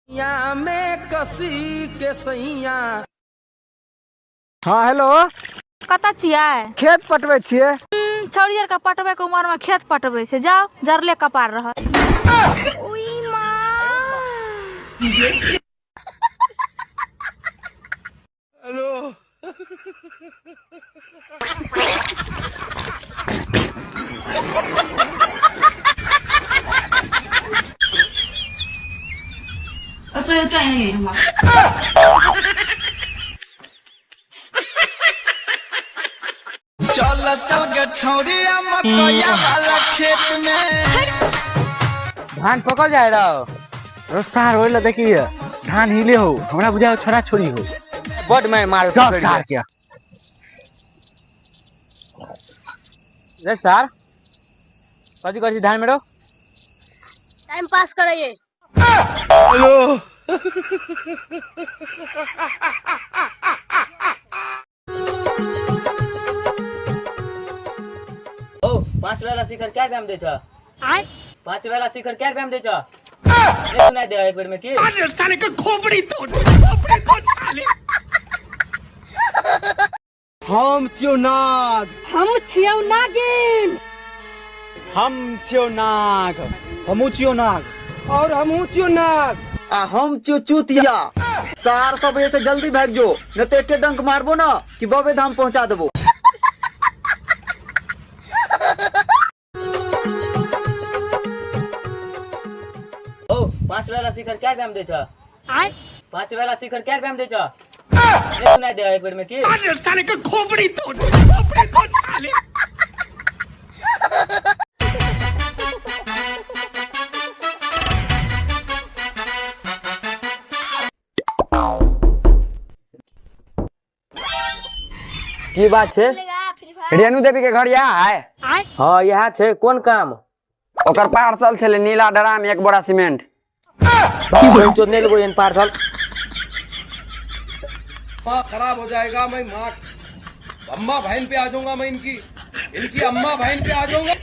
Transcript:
में कसी के सैया। हाँ हेलो, कतऽ छियै? खेत पटबै छियै। छौड़ी आर के पटबै के उमर में खेत पटबै छै, जाओ जरले कपार रहत। उई मां। हेलो। 作业专业原因吗？ चल चल के छौरिया मकैया वाला खेत में। धान पकल जाए रहो रोसार होइल देखिए धान हिले हो, हमरा बुझाओ छोरा छोरी हो। बड मैं मार चल सार के रे सार कथी कथी धान मेरो टाइम पास करैये। हेलो। ओ 5 वाला शिखर क्या रुपया में दै छ? 5 वाला शिखर क्या रुपया में दै छ? नहीं सुनाई दे एक बेर में की? अरे साले के खोपड़ी तोड़, खोपड़ी तोड़ साले। हम छियौ नाग। हम छियौ नागिन। हम छियौ नाग। हमहू छियौ नाग। और हमहू छियौ नाग। आ हम छियौ चूतिया। 400 बजे से जल्दी भाग जो, न तो एके डंक मारबो ना कि बबे धाम पहुंचा देबो। ओ 5 वाला शिखर क्या रुपया में दै छ? 5 वाला शिखर क्या रुपया में दै छ? नहीं सुनाई दे एक बेर में की? अरे साले के खोपड़ी तोड़, खोपड़ी तोड़ साले। की बात छै? रेणु देवी के घर यह है? हाँ यह छै। कोन काम? ओकर पार्सल छले नीला ड्राम 1 बोरा सीमेंट। नहीं लेबो एहन पार्सल। माँ खराब हो जाएगा, मैं माँ अम्मा बहन पे आ जाऊंगा, मैं इनकी अम्मा बहन पे आ जाऊंगा।